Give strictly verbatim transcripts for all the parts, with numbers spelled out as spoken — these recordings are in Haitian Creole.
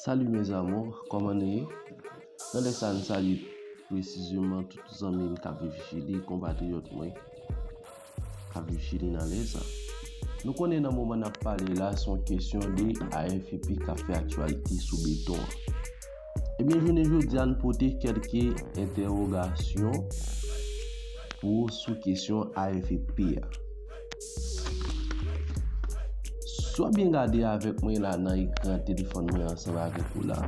Salut mes amours, kòman nou ye? Nan lè sa, n salye presizeman tout zanmi m k ap viv Chili, konpatriyòt mwen k ap viv Chili nan lè sa. Nou konnen nan moman n ap pale la, se yon kesyon de A F P k ap fè aktyalite sou beton an. Ebyen, jounen jodi a, n pote kèlke entèwogasyon pou sou kesyon A F P a. Si w ap byen gade avèk mwen la nan ekran telefòn mwen ansanm avèk ou la,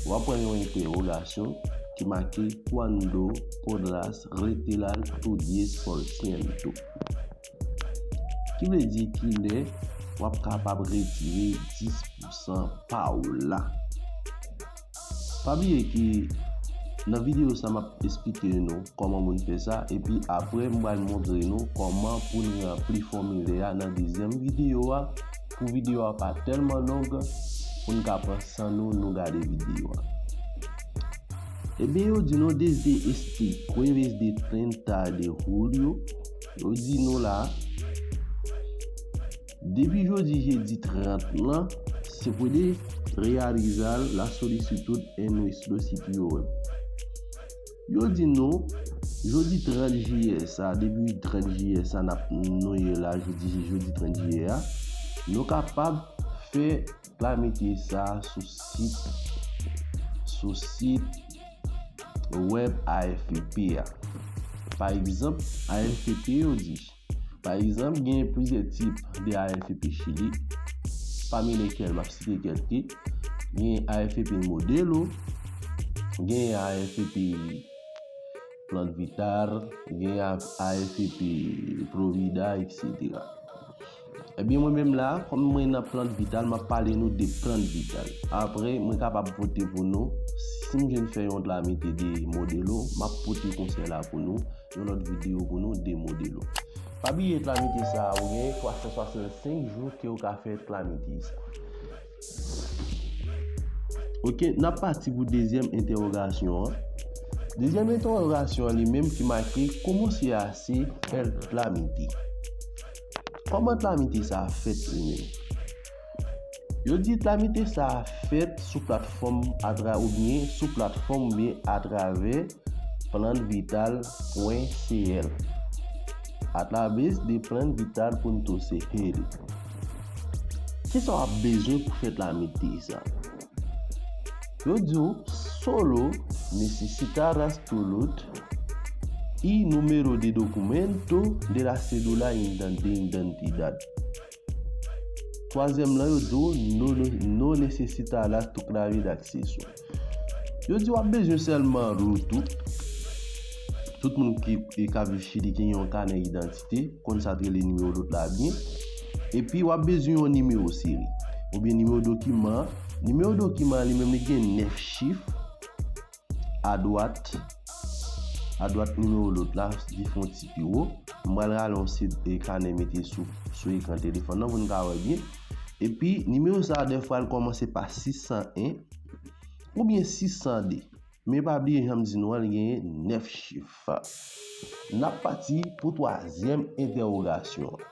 w ap wè yon entèwogasyon ki make "Cuándo podrás retirar tu diez por ciento?" Ki vle di kilè w ap kapab retire dis pousan pa w la. Pa bliye ke nan videyo sa, m ap esplike nou kòman moun fè sa, epi apre m pral montre nou kòman pou n ranpli fòmilè a nan dezyèm videyo a, pou videyo a pa tèlman long, pou n ka pran san nou, nou gade videyo a. Ebyen, yo di nou, desde este jueves de treinta de julio, yo di nou la, depi jodi jedi trant lan, se puede realizar la solicitud en nuestro sitio web. Yo di nou, jodi trant jiyè sa, depi trant jiyè sa n ap, nou ye la, jodi, jodi trant jiyè a, nou kapab fè tramite sa sou sit, sou sit web A F P a. Pa egzanp, A F P yo di, pa egzanp, gen plizyè tip de A F P Chili, pami leskel m ap site kèlke, gen A F P Modelo, gen A F P Plant Vital, gen A F P Provida, et cetera. Ebyen, mwen menm la, kòm mwen nan Plant Vital, m ap pale nou de Plant Vital. Apre, mwen kapab pote pou nou, si m jwenn fè yon tramite de Modelo, m ap pote konsèy la pou nou, yon lòt videyo pou nou de Modelo. Pa bliye tramite sa a, ou gen twa san swasannsenk jou ke w ka fè tramite sa. Ok, n ap pati pou dezyèm entèwogasyon an. Dezyèm entèwogasyon an li menm ki make "¿Cómo se hace el trámite?" Kòman tramite sa a fèt li menm? Yo di tramite sa a fèt sou platfòm atra-, oubyen sou platfòm oubyen atravè Plan Vital pwen C L, a través de Plan Vital punto C L. Kisa w ap bezwen pou fè tramite sa? Yo di w, "Solo necesitarás tu RUT y número de documento de la cédula de identidad." Twazyèm lan, yo di w, "No, no necesitarás tu clave de acceso." Yo di w ap bezwen sèlman RUT ou. Tout moun ki, ki ka viv Chili ki gen yon kanè idantite, konn sa k rele nimewo RUT la byen. Epi w ap bezwen yon nimewo seri, oubyen nimewo dokiman. Nimewo dokiman li menm li gen nèf chif. Adwat, adwat nimewo RUT la, li fè yon ti pi wo. M pral rale yon seri kanè mete sou, sou ekran telefòn nan pou n ka wè byen. Epi, nimewo sa a dèfwa l kòmanse pa sis san en oubyen sis san de. Men pa bliye, jan m di nou an, li genyen nèf chif. N ap pati pou twazyèm entèwogasyon an.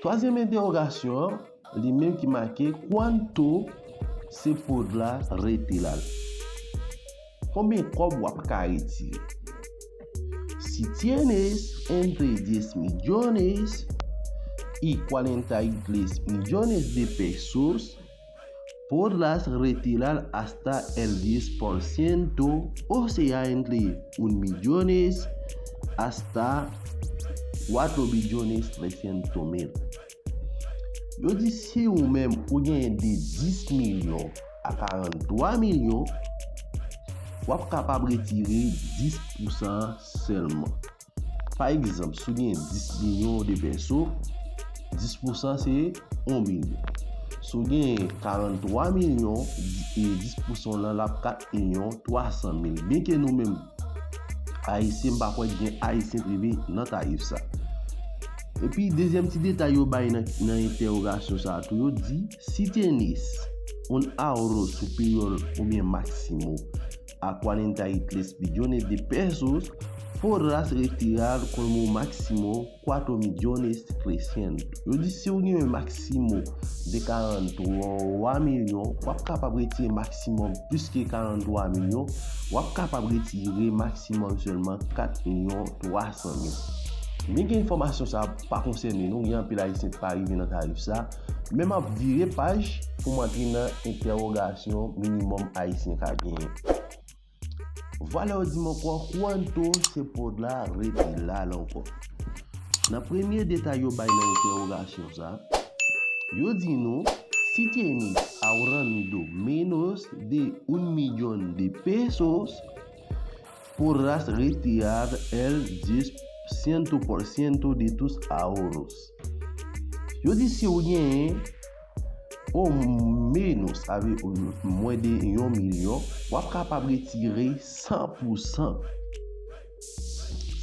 Twazyèm entèwogasyon an, li menm ki make "¿Cuánto se podrá retirar?" Konbyen kòb w ap ka retire? "Si tienes entre diez millones y cuarenta y tres millones de pesos, podrás retirar hasta el diez por ciento, o sea, entre un millones hasta cuatro millones trescientos mil." Yo di si ou menm ou genyen de dis milyon a karanntwa milyon, w ap kapab retire dis pousan sèlman. Pa egzanp, si w gen dis milyon de pèso, dis pousan se yon milyon. Si w gen karanntwa milyon, e dis pousan w lan l ap kat milyon twa san mil. Byenke nou menm Ayisyen, m pa kwè gen Ayisyen k rive nan tarif sa. Epi, dezyèm ti detay yo bay nan, nan entèwogasyon sa a tou, yo di, "Si tienes un ahorro superior oubyen máximo a cuarenta y tres millones de pesos, Podrás retirar como máximo cuatro millones trescientos. Yo di si w gen yon maksimo de karantwa milyon, w ap kapab retire maksimòm plis ke karantwa milyon, w ap kapab retire maksimòm sèlman kat milyon twa san mil. Men gen enfòmasyon sa pa konsène nou, gen anpil ayisyen ki pa rive nan tarif sa, men m ap vire paj pou m antre nan entèwogasyon minimòm ayisyen ka genyen. Vwala yo di m ankò, cuánto se podrá retirar ankò. Nan premye detay yo bay nan entèwogasyon sa, yo di nou, si tienes ahorrando menos de un millón de pesos, podrás retirar el diez por ciento de tus ahorros. Yo di si w genyen o menos, sa vle mwens de yon milyon, w ap kapab retire san pou san.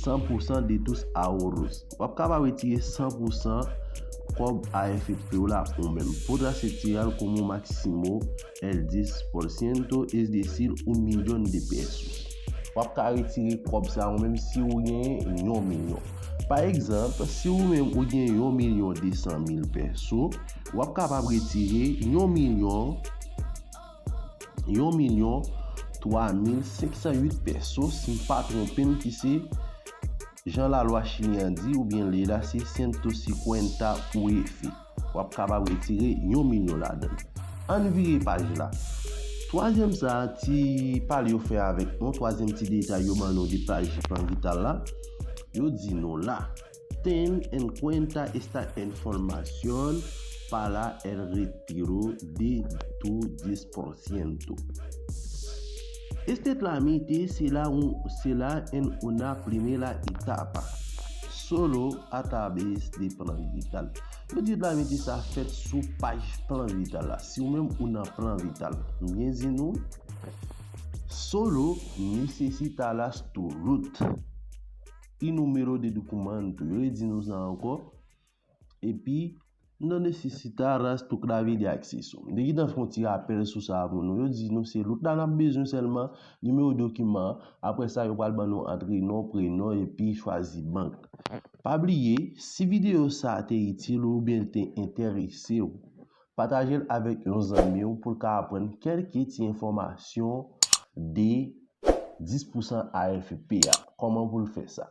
San pou san de tus ahorros. W ap kapab retire san pou san kòb A F P w la ou menm. Podrás retirar como máximo el diez por ciento, es decir, un millón de pesos. W ap ka retire kòb sa ou menm si w gen yon milyon. Pa egzanp, si ou menm ou gen yon milyon de san mil peso, w ap kapab retire yon milyon, yon milyon twa mil senk san uit peso, si m pa twonpe m, ki se jan lalwa chili an di, oubyen ley la, se ciento cincuenta U F. W ap kapab retire yon milyon ladan l. Ann vire paj la. Twazyèm sa, ti pale yo fè avèk nou, twazyèm ti detay yo ban nou de paj Plan Vital la. Yo di nou la, ten en cuenta esta información para el retiro de tu diez por ciento. Este trámite será un, será en una primera etapa, solo a través de Plan Vital. Yo di trámite sa fèt sou paj Plan Vital la. Si ou menm ou nan Plan Vital, m byen di nou, solo necesitarás tu RUT y número de documento. Yo di nou sa ankò. Epi, no necesitarás tu clave de acceso. M te gentan fè yon ti rapèl sou sa pou nou. Yo di nou se RUT la n ap bezwen sèlman, nimewo dokiman an. Apre sa, yo pral ban nou antre non, prenon, epi chwazi bank. Pa bliye, si videyo sa a te itil ou oubyen l te enterese w, pataje l avèk yon zanmi w pou l ka aprann kèlke ti enfòmasyon de dis pou san A F P a. Kòman pou l fè sa?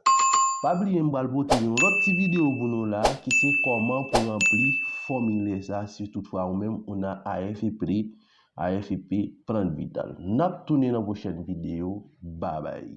Pa bliye, m pral pote yon lòt ti videyo pou nou la, ki se kòman pou ranpli fòmilè sa, si toutfwa ou menm ou nan A F P, A F P Plan Vital. N ap tounen nan pwochèn videyo. Babay.